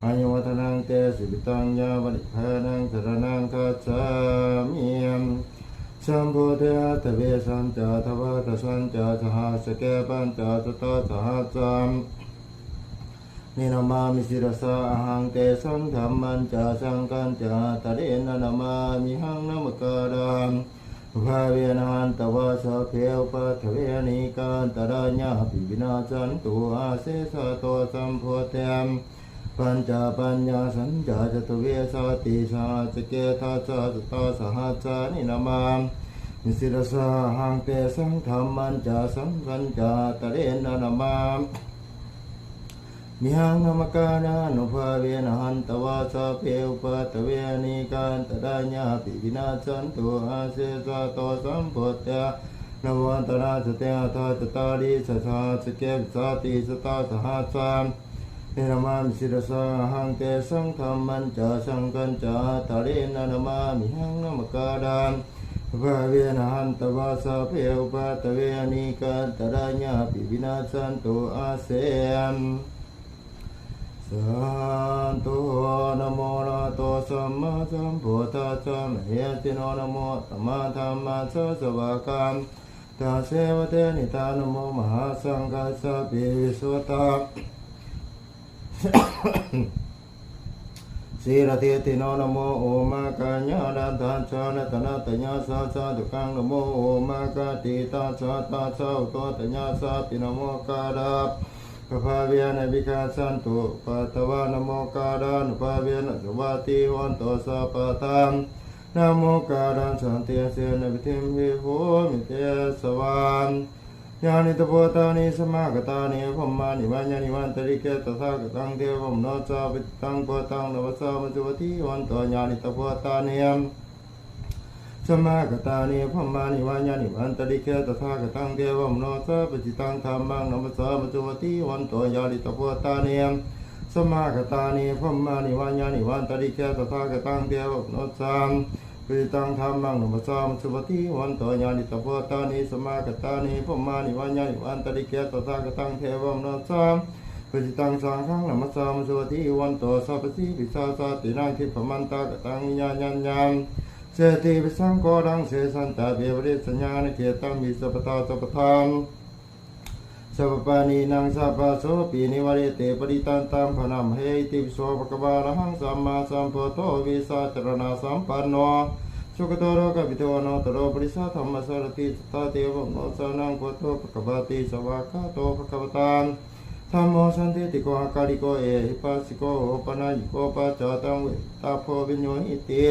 ອາຍຸວັດທະນັງເຕ ຊີວິຕັງ ຍາວະນິບພານັງ ສະລະນັງ ຄັດສາມິ. ສຳພຸດທາທະເວສັນຈາ ທະວາທະສັນຈາ ສະຫະສະເກ ປັນຈາຊະຕາສະຫັດສາ ນິນະມາມິ ສິລະສາ ອະຫັງ ເຕສັງ ທຳມັນຈາ ສັງຄັນຈາ ຕະເລນະ ນະມາມິຫັງ ນະມະກາລັງ ພາເວນະ ຫັນຕະວາ ສັບເພ ອຸປັດຖະເວ ອະເນກາ ອັນຕະລາຍາ ປິ ວິນາສສັນຕຸ ອາເສສະໂຕ ສຳພຸດທາ ປັນຈາ ປັນຍາສັນຈາ ຈະຕຸເວສາຕິ ສະຫັດສະເກ ທັດສາ ຊະຕາສະຫັດສາ ນິນະມາມິ ສິລະສາ ອະຫັງ ເຕສັງ ທຳມັນຈາ ສັງຄັນຈາ ຕະເລນະ ນະມາມິຫັງ ນະມະການານຸພາເວນະ ຫັນຕະວາ ສັບເພ ອຸປັດຖະເວ ອະເນກາ ອັນຕະລາຍາ ປິ ວິນາສສັນຕຸ ອາເສສະໂຕ ສຳພຸດທາ ນະໂມ ອັນຕະລາສະເຕ ອັດຖາ ຈະຕາລີ ສະຫັດສະເກ ວິສາຕິ ຊະຕາສະຫັດສາ ນິນະມາມິ ສິລະສາ ອະຫັງ ເຕສັງ ທຳມັນຈາ ສັງຄັນຈາ ຕະເລນະ ນະມາມິຫັງ ນະມະກາລັງ ພາເວນະ ຫັນຕະວາ ສັບເພ ອຸປັດຖະເວ ອະເນກາ ອັນຕະລາຍາ ປິ ວິນາສສັນຕຸ ອາເສສະໂຕ ນະໂມ ອະລະຫະໂຕ ສຳມາສຳພຸດທັດສະ ມະເຫສີໂນ ນະໂມ ອະຕະມະທຳມະສະສະວະກະ ຕະເສວະເທນິຕາ ນະໂມ ມະຫາສັງຄະສະ ປິ ວິສຸດທະ ສີລະທິດຖິໂນ ນະໂມ ໂອມາຄະຍະລັດທັດສະ ລັດຕະນະຕະຍະສາສະ ທຸກຂັງ ນະໂມ ໂອມາຄະຕິຕະສະ ຕັດສະ ໂອໂຕຕະຍະສາປິ ນະໂມ ກາລະ ພາເວນະ ວິກະສັນຕຸ ປັດຕະວາ ນະໂມ ກາລານຸພາເວນະ ສະວັດທີ ໂຫນຕຸ ສັບປະທາ ນະໂມ ກາລັງ ສັນຕິ ອາເສນະ ວິທິມ ວິໂຫ ມິ ເຕ ສະວາ ຍານິ ຕະ ພູຕານິ ສະມາກະຕານິ ພຸມມານິ ວາ ຍານິ ວາ ອັນຕະລິກເຂ ຕະຖາກະຕັງ ເທວະມະນຸດສາ ປະຈິດຕັງ ພຸດທັງ ນະມັດສາ ມະ ສຸປະຕິ ໂຫນຕຸ ຍານິ ຕະ ພູຕານິ ສະມາກະຕານິ ພຸມມານິ ວາ ຍານິ ວາ ອັນຕະລິກເຂ ຕະຖາກະຕັງ ເທວະມະນຸດສາ ປະຈິດຕັງ ທຳມັງ ນະມັດສາ ມະ ສຸປະຕິ ໂຫນຕຸ ຍານິ ຕະ ພູຕານິ ສະມາກະຕານິ ພຸມມານິ ວາ ຍານິ ວາ ອັນຕະລິກເຂ ຕະຖາກະຕັງ ເທວະມະນຸດສາ ປະຈິດຕັງ ທຳມັງ ນະມັດສາ ມະ ສຸປະຕິ ໂຫນຕຸ ຍານິ ຕະ ພູຕານິ ສະມາກະຕານິ ພຸມມານິ ວາ ຍານິ ວາ ອັນຕະລິກເຂ ຕະຖາກະຕັງ ເທວະມະນຸດສາ ປະຈິດຕັງ ສັງຄັງ ນະມັດສາ ມະ ສຸປະຕິ ໂຫນຕຸ ສັບພະ ສະ ປິ ສາ ຊາຕິ ນັງ ທິບພະ ມັນຕະ ກະ ຕັງ ວິຍາ ຍານ ຍານ ເສດ ຕິ ວິ ສັງ ໂຄ ລັງ ເສ ສັນຈາ ປິ ປະ ຣິ ສະ ຍາ ນະ ເຂ ຕັງ ວິ ສະ ປະ ທາ ສະ ປະ ທາ ສະ ປະ ປາ ນີ ນັງ ສະ ພະ ໂສ ປິ ນິ ວະ ເຣ ເຕ ປະ ຣິ ຕັນ ຕັງ ພະ ນະ ມະ ເຫ ອິ ຕິ ປິ ໂສ ພະ ຄະ ວາ ອະ ລະ ຫັງ ສຳ ມາ ສຳ ພຸດ ໂທ ວິ ຊາ ຈາ ຣະ ນະ ສຳ ປັນ ໂນ ສຸ ກະ ໂຕ ໂລ ກະ ພິ ໂຕ ອະ ນຸ ດຕະ ໂຣ ປຸ ຣິ ສະ ທຳ ມະ ສາ ລະ ຖິ ສະ ຕາ ເທ ວະ ມະ ນຸດ ສາ ນັງ ພຸດ ໂທ ພະ ຄະ ວາ ຕິ ສະ ວາ ກາ ໂຕ ພະ ຄະ ວະ ຕາ ທຳ ໂມ ສັນ ທິ ຕິ ໂກ ອາ ກາ ລິ ໂກ ເອ ຫິ ປັດ ສິ ໂກ ໂອ ປະ ນະ ຍິ ໂກ ປັດ ຈາ ຕັງ ເວ ຕະ ໂພ ວິນ ໂຍ ຫິ ຕິ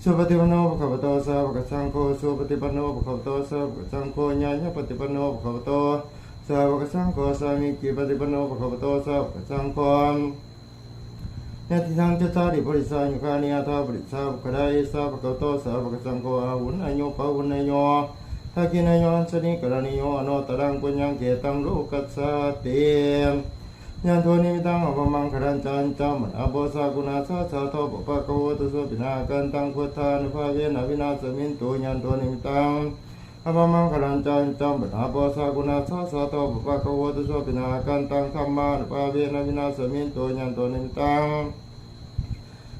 ສຸປະຕິປັນໂນ ພະ ຄະ ວະ ໂຕ ສາ ວະ ກະ ສັງ ໂຄ ສຸປະຕິປັນໂນ ພະ ຄະ ວະ ໂຕ ສາ ວະ ກະ ສັງ ໂຄ ຍາ ຍະ ປະ ຕິ ປັນ ໂນ ພະ ຄະ ວະ ໂຕ ສາ ວະ ກະ ສັງ ໂຄ ສາ ມີ ຈິ ປະ ຕິ ປັນ ໂນ ພະ ຄະ ວະ ໂຕ ສາ ວະ ກະ ສັງ ໂຄ ຍະ ຕິ ທັງ ຈັດ ຕາ ລິ ປຸ ຣິ ສາ ຍຸ ຄາ ນິ ອັດ ຖາ ປຸ ຣິ ສາ ບຸກ ຄ ລາ ເອ ສາ ພະ ຄະ ວະ ໂຕ ສາ ວະ ກະ ສັງ ໂຄ ອາ ຫຸນນະ ໂຍ ປະ ຫຸນນະ ໂຍ ທັກ ກິນນະ ໂຍ ອັນຊະ ນິ ກະ ລະ ນິ ໂຍ ອະ ໂນ ຕະ ລັງ ປຸນ ຍັງ ເຂ ຕັງ ໂລ ກັດ ສາ ຕິ ຍະ ໂທ ນິ ມິ ຕັງ ອະ ພະ ມັງ ຄະ ລັນ ຈາ ຍະ ຈາ ມະ ນະ ໂພ ສາ ກຸນາ ສາ ສາ ໂທ ປະ ພະ ກະ ໂຫ ຕຸ ໂສ ປິ ນາ ກັນ ຕັງ ພຸດ ທາ ນຸ ພາ ເວ ນະ ວິ ນາ ສ ມິນ ຕຸ ຍະ ໂທ ນິ ມິ ຕັງ ອະ ພະ ມັງ ຄະ ລັນ ຈາ ຍະ ຈາ ມະ ນະ ໂພ ສາ ກຸນາ ສາ ສາ ໂທ ປະ ພະ ກະ ໂຫ ຕຸ ໂສ ປິ ນາ ກັນ ຕັງ ທຳ ມາ ນຸ ພາ ເວ ນະ ວິ ນາ ສ ມິນ ຕຸ ຍະ ໂທ ນິ ມິ ຕັງ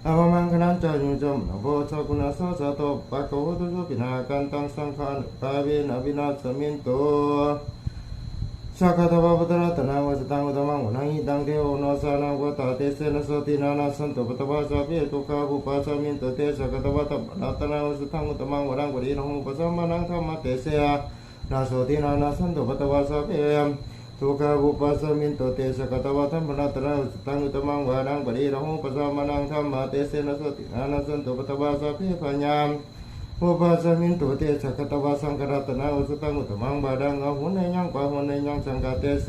ອະ ພະ ມັງ ຄະ ລັນ ຈາ ຍະ ຈາ ມະ ນະ ໂພ ສາ ກຸນາ ສາ ສາ ໂທ ປະ ພະ ກະ ໂຫ ຕຸ ໂສ ປິ ນາ ກັນ ຕັງ ສັງ ຄາ ນຸ ພາ ເວ ນະ ວິ ນາ ສ ມິນ ຕຸ ສະ ກະ ຕະ ວະ ພຸດທະ ລັດຕະ ນະ ວັດສະ ຕັງ ອຸດຕະ ມັງ ວະ ລັງ ຫິ ຕັງ ເທ ໂຫ ໂນ ສະ ນັງ ພຸດທາ ເຕ ເສ ນະ ໂສ ທິ ນາ ນະ ສັນ ຕຸ ພັດ ທະ ວາ ສະ ເພ ທຸກຂະ ວູ ປັດ ສ ມິນ ຕຸ ເຕ ສະ ກະ ຕະ ວະ ທຳ ມະ ລັດຕະ ນະ ວັດສະ ຕັງ ອຸດຕະ ມັງ ວະ ລັງ ປະ ດີ ນະ ໂຫ ປະ ສະ ມະ ນັງ ທຳ ມະ ເຕ ເສ ນະ ໂສ ທິ ນາ ນະ ສັນ ຕຸ ພັດ ທະ ວາ ສະ ເພ ທຸກຂະ ວູ ປັດ ສ ມິນ ຕຸ ເຕ ສະ ກະ ຕະ ວະ ທຳ ມະ ລັດຕະ ນະ ວັດສະ ຕັງ ອຸດຕະ ມັງ ວະ ລັງ ປະ ດີ ນະ ໂຫ ປະ ສ ມະ ນັງ ທຳ ມະ ເຕ ເສ ນະ ໂສ ທິ ນາ ນະ ສັນ ຕຸ ພັດ ທະ ວາ ສະ ເພ ພະ ຍາ ວູ ປັດ ສ ມິນ ຕຸ ເຕ ສະ ກະ ຕະ ວະ ສັງ ຄະ ລັດຕະ ນະ ວັດສະ ຕັງ ອຸດຕະ ມັງ ວະ ລັງ ອະ ຫຸນນະ ຍັງ ປະ ຫຸນນະ ຍັງ ສັງ ຄະ ເຕ ເສ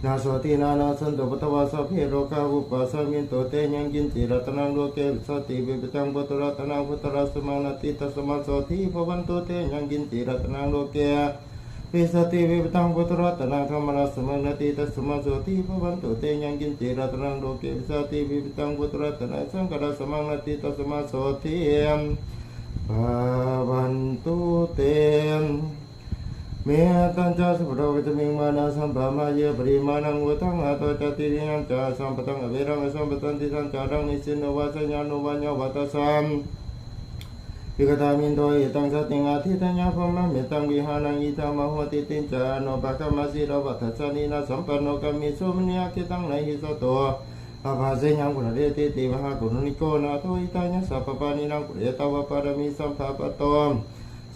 ນະ ໂສ ທິ ນາ ນະ ສັນ ຕຸ ພັດ ທະ ວາ ສະ ເພ ໂລຄາ ວູ ປັດ ສ ມິນ ຕຸ ເຕ ຍັງ ກິນ ຈິ ລັດຕະ ນັງ ໂລ ເກ ວິ ສະ ຕິ ເວ ປະ ຈັງ ໂພ ຕຸ ລັດຕະ ນັງ ພຸດທະ ລັດ ສະ ມັງ ນະ ຕິ ຕັດ ສະ ມາ ໂສ ທິ ພະ ວັນ ຕຸ ເຕ ຍັງ ກິນ ຈິ ລັດຕະ ນັງ ໂລ ເກ ວິ ສະ ຕິ ເວ ປະ ຈັງ ໂພ ຕຸ ລັດຕະ ນັງ ທຳ ມະ ລັດ ສະ ມັງ ນະ ຕິ ຕັດ ສະ ມາ ໂສ ທິ ພະ ວັນ ຕຸ ເຕ ຍັງ ກິນ ຈິ ລັດຕະ ນັງ ໂລ ເກ ວິ ສະ ຕິ ເວ ປະ ຈັງ ໂພ ຕຸ ລັດຕະ ນັງ ສັງ ຄະ ລັດ ສະ ມັງ ນະ ຕິ ຕັດ ສະ ມາ ໂສ ທິ ພະ ວັນ ຕຸ ເຕ ເມຕັນຈະ ສັບພະໂລກະສະມິງ ມານະສັມປະມາເຍ ປະລິມານັງ ອຸທັງ ອາໂຕຈະ ທິຕິຍັນຈະ ອະສັມປະຕັງ ອະເວຣັງ ອະສັມປະຕັນ ທິຕັນຈາລັງ ນິສິນໂນວາ ສະຍານໂນວາ ຍາວະຕະສາ ວິກະຕາມິນໂທ ເອຕັງ ສະຕິງ ອະທິດຖະຍາ ພຣມມະເມຕັງ ວິຫານັງ ອິດຖະມະໂຫຕິຕິນຈະ ອະນຸປະກຳມະ ສິລະວັດຖະສາລີນະ ສຳປັນໂນ ກາເມສຸ ມະນີອາທິຕັງ ນະຫິສະໂຕ ອະພາສະຍັງ ປຸນະເຣຕິຕິ ມະຫາກົນະນິໂກ ນາໂທ ຫິຕາຍະ ສັບພະປານີນາງ ປຸເຣຕະວະ ປາລະມີສຳພາປະໂຕ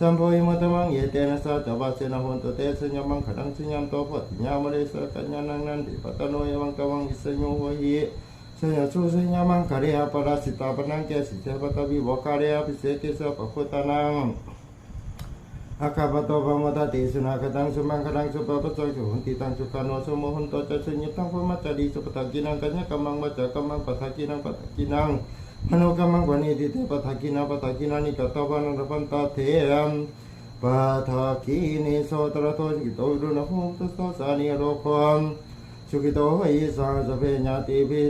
ສຳໂພ ວິມຸດຕະມັງ ເອເຕນະ ສັດຈະວາເຊນະ ໂຫນຕຸເຕ ສະຍະມັງຄະລັງ ສະຍານໂຕ ໂພທິຍາ ມະເຣສະ ກັນຍານັງ ນັນທິປະຕະໂນ ເອວັງຕະວັງ ວິສະໂຍ ໂຫຫິ ສະຍະສຸ ສະຍະມັງຄະເລ ອະປະລາຊິຕາ ປະນັງ ແກ່ສິດເທວະຕະວິໂວຄາເລ ອະພິເສເກ ສັບພະພຸດທານັງ ອາຄາປະໂຕ ປະໂມດາຕິ ສຸນາຄະຕັງ ສຸມັງຄະລັງ ສຸປະປັດສັງ ສຸໂຫຕິຕັງ ສຸຂານຸໂສໂມ ໂຫນໂຕ ຈະ ສຸນິດຕັງ ພຣມະຈາລີ ສຸປະຖາກິນັງ ກາຍະກຳມັງ ວາຈາກຳມັງ ປະຖາກິນັງ ປະຖາກິນັງ ມະໂນກຳມັງ ປະນິທິເຕ ປະຖາກິນາ ປະຖາກິນານິ ກະຕະວານັງ ລະພັນຕາເທ ປະຖາກິນີ ໂສ ຕະລະໂທ ສຸກິໂຕ ວິລຸນນະໂຫ ພຸດທະສາສະນິກະໂລໂຄ ສຸກິໂຕ ໂຫຕິ ສະຫະສະເພ ຍາຕິພິ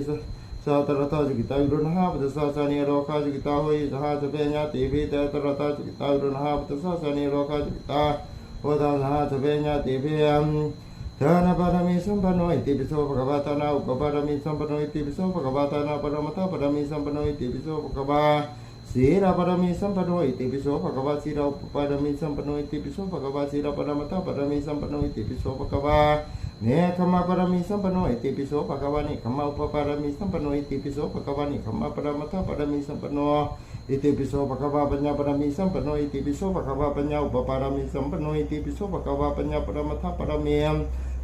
ໂສ ຕະລະໂທ ສຸກິຕາ ວິລຸນນະໂຫ ພຸດທະສາສະນິກະໂລໂຄ ສຸກິຕາ ໂຫຕິ ສະຫະສະເພ ຍາຕິພິ ໂສ ຕະລະໂທ ສຸກິຕາ ວິລຸນນະໂຫ ພຸດທະສາສະນິກະໂລໂຄ ສຸກິຕາ ໂຫ ສະຫະສະເພ ຍາຕິພິ ທານະປາຣະມີສຳປັນໂນ ອິຕິປິໂສ ພະຄະວາ ທານາອຸປະປາຣະມີສຳປັນໂນ ອິຕິປິໂສ ພະຄະວາ ທານະປະຣະມັດຖະປາຣະມີສຳປັນໂນ ອິຕິປິໂສ ພະຄະວາ ສີລະປາຣະມີສຳປັນໂນ ອິຕິປິໂສ ພະຄະວາ ສີລາອຸປະປາຣະມີສຳປັນໂນ ອິຕິປິໂສ ພະຄະວາ ສີລະປະຣະມັດຖະປາຣະມີສຳປັນໂນ ອິຕິປິໂສ ພະຄະວາ ເນກຂະມະປາຣະມີສຳປັນໂນ ອິຕິປິໂສ ພະຄະວາ ເນກຂະມະອຸປະປາຣະມີສຳປັນໂນ ອິຕິປິໂສ ພະຄະວາ ເນກຂະມະປະຣະມັດຖະປາຣະມີສຳປັນໂນ ອິຕິປິໂສ ພະຄະວາ ປັນຍາປາຣະມີສຳປັນໂນ ອິຕິປິໂສ ພະຄະວາ ປັນຍາອຸປະປາຣະມີສຳປັນໂນ ອິຕິປິໂສ ພະຄະວາ ປັນຍາປະຣະມັດຖະປາຣະມີ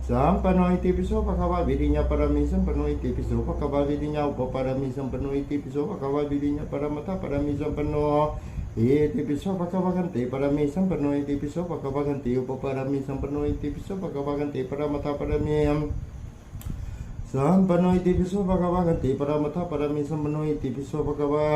ສຳປັນໂນ ອິຕິປິໂສ ພະຄະວາ ວິລິຍະປາຣະມີສຳປັນໂນ ອິຕິປິໂສ ພະຄະວາ ວິລິຍະອຸປະປາຣະມີສຳປັນໂນ ອິຕິປິໂສ ພະຄະວາ ວິລິຍະປະຣະມັດຖະປາຣະມີສຳປັນໂນ ອິຕິປິໂສ ພະຄະວາ ຂັນຕິປາຣະມີສຳປັນໂນ ອິຕິປິໂສ ພະຄະວາ ຂັນຕິອຸປະປາຣະມີສຳປັນໂນ ອິຕິປິໂສ ພະຄະວາ ຂັນຕິປະຣະມັດຖະປາຣະມີ ສຳປັນໂນ ອິຕິປິໂສ ພະຄະວາ ຂັນຕິປະຣະມັດຖະປາຣະມີສຳປັນໂນ ອິຕິປິໂສ ພະຄະວາ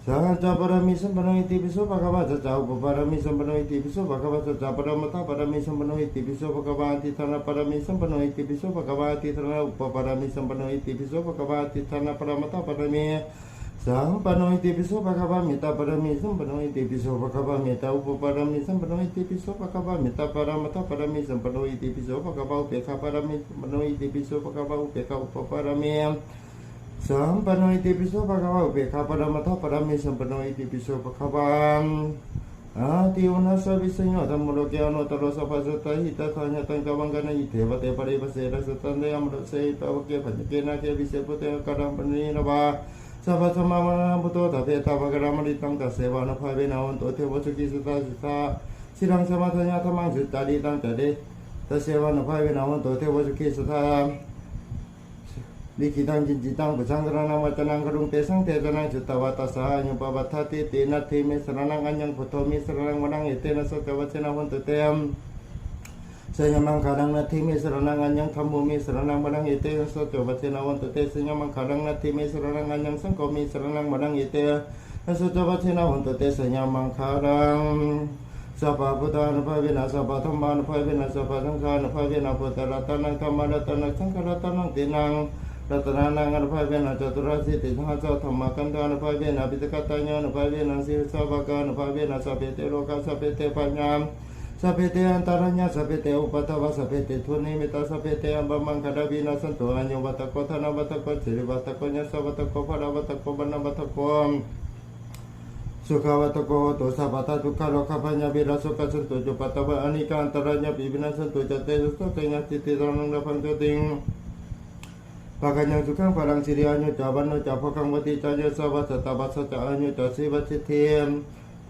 ສັດຈະປາຣະມີສຳປັນໂນ ອິຕິປິໂສ ພະຄະວາ ສັດຈະອຸປະປາຣະມີສຳປັນໂນ ອິຕິປິໂສ ພະຄະວາ ສັດຈະປະຣະມັດຖະປາຣະມີສຳປັນໂນ ອິຕິປິໂສ ພະຄະວາ ອະທິຖານະປາຣະມີສຳປັນໂນ ອິຕິປິໂສ ພະຄະວາ ອະທິຖານະອຸປະປາຣະມີສຳປັນໂນ ອິຕິປິໂສ ພະຄະວາ ອະທິຖານະປະຣະມັດຖະປາຣະມີ ສຳປັນໂນ ອິຕິປິໂສ ພະຄະວາ ເມດຕາປາຣະມີສຳປັນໂນ ອິຕິປິໂສ ພະຄະວາ ເມດຕາອຸປະປາຣະມີສຳປັນໂນ ອິຕິປິໂສ ພະຄະວາ ເມດຕາປະຣະມັດຖະປາຣະມີສຳປັນໂນ ອິຕິປິໂສ ພະຄະວາ ອຸເບກຂາປາຣະມີສຳປັນໂນ ອິຕິປິໂສ ພະຄະວາ ອຸເບກຂາອຸປະປາຣະມີສຳປັນໂນ ອິຕິປິໂສ ພະຄະວາ ອຸເບກຂາປະຣະມັດຖະປາຣະມີສຳປັນໂນ ອິຕິປິໂສ ພະຄະວາ ອາຕິວານະສະວິສະໂຍ ທຳໂມ ໂລເກ ອະນຸດຕະໂລ ສັບພະສັດຕະຫິຕະທາຍະ ຕັງ ຕະວັງ ການະຍິ ເທວະເຕ ປະລິພາເສ ຣາຊະຕັນເຕ ອະມະນຸດເສ ປະວະເກ ພະຍະເກ ນາເກ ວິເສ ພຸດເຕ ອະກາລັມ ປະນິລະວາ ສັບພະສັມມາ ວະລະນະ ພຸດໂທ ຕະເພຕະ ພະກະລະ ມະລິຕັງ ຕະເສວາ ອະນຸພາເວນະ ໂຫນຕຸ ເທໂວ ສຸຂີ ສຸຂະ ສຸດທາ ສິລັງ ສະມາທະຍາ ທຳມັງ ສຸຈາລິຕັງ ຈະເດ ຕະເສວາ ອະນຸພາເວນະ ໂຫນຕຸ ເທໂວ ສຸຂີ ສຸດທາ ລິຂິຕັງ ກິນຈິຕັງ ປຸດສັງ ສະລະນັງ ວະຈະນັງ ຄະລຸງ ເຕສັງ ເທສະນັງ ສຸດທະວາ ຕັດສະ ອາຍຸ ປະວັດຖະຕິ ເຕ ນັດຖິ ເມ ສະລະນັງ ອັນຍັງ ພຸດໂທ ເມ ສະລະນັງ ວະລັງ ເອເຕນະ ສັດຈະ ວັດເຊນະ ໂຫນຕຸ ເຕ ສະຍະມັງຄະລັງ ນັດຖິ ເມ ສະລະນັງ ອັນຍັງ ທຳໂມ ເມ ສະລະນັງ ວະລັງ ເອເຕນະ ສັດຈະ ວັດເຊນະ ໂຫນຕຸ ເຕ ສະຍະມັງຄະລັງ ນັດຖິ ເມ ສະລະນັງ ອັນຍັງ ສັງໂຄ ເມ ສະລະນັງ ວະລັງ ເອເຕນະ ສັດຈະ ວັດເຊນະ ໂຫນຕຸ ເຕ ສະຍະມັງຄະລັງ ສັບພະພຸດທານຸພາເວນະ ສັບພະທຳມານຸພາເວນະ ສັບພະສັງຄານຸພາເວນະ ພຸດທະລັດຕະນັງ ທຳມະລັດຕະນັງ ສັງຄະລັດຕະນັງ ຕິນັງ ລັດຕະນານັງ ອະນຸພາເວນະ ຈະຕຸລາສິຕິ ສະຫັດສະ ທຳມະກັນທານຸພາເວນະ ປິຕະກະຕາຍານຸພາເວນະ ສິສາວະການຸພາເວນະ ສັບເພເຕໂລກາ ສັບເພເຕພະຍາ ສັບເພເຕອັນຕະລາຍາ ສັບເພເຕອຸປັດທະວາ ສັບເພເຕທຸນນິມິດຕາ ສັບເພເຕອັບບະມັງຄະລາວິນັດສັນຕຸ ອາຍຸວັດທະໂກ ທະນະວັດທະໂກ ສິລິວັດທະໂກ ຍະສະວັດທະໂກ ພະລະວັດທະໂກ ວັນນະວັດທະໂກ ສຸຂະວັດທະໂກ ໂຫຕຸ ສັບພະທາທຸກຂະໂລຄະພະຍາວິລະໂສກະສັນຕຸ ຈຸປັດຕະວະອະນີກາອັນຕະລາຍາປິວິນະສັນຕຸ ຈະເຕຈະໂສ ຈະຍາສິດທິສະລັງ ລະພັງ ໂຈຕິງ ພະກັນຍັງ ສຸຂັງ ພະລັງ ສິລິ ອາຍຸຈະ ວັນໂນຈະ ໂພຄັງ ວັດທິຈະ ຍະສະວາ ສັດຕະວັດສະຈະ ອາຍຸຈະ ຊີວະສິດທິ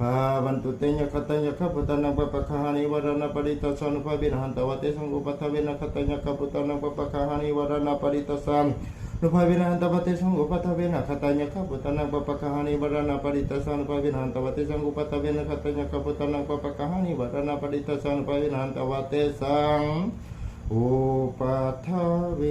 ພະວັນຕຸ ເຕ ຍະຄະຕາຍະຄະພຸດທານັງ ປະປະຄະຫານິ ວະຣະນະປະລິຕະສານຸພາເວນະ ຫັນຕະວາເຕສັງ ອຸປັດທະເວນະ ຄະຕາຍະຄະພຸດທານັງ ປະປະຄະຫານິ ວະຣະນະປະລິຕະສານຸພາເວນະ ຫັນຕະວາເຕສັງ ອຸປັດທະເວນະ ຄະຕາຍະຄະພຸດທານັງ ປະປະຄະຫານິ ວະຣະນະປະລິຕະສານຸພາເວນະ ຫັນຕະວາເຕສັງ ອຸປັດທະເວນະ ຄະຕາຍະຄະພຸດທານັງ ປະປະຄະຫານິ ວະຣະນະປະລິຕະສານຸພາເວນະ ຫັນຕະວາເຕສັງ ອຸປັດທະເວ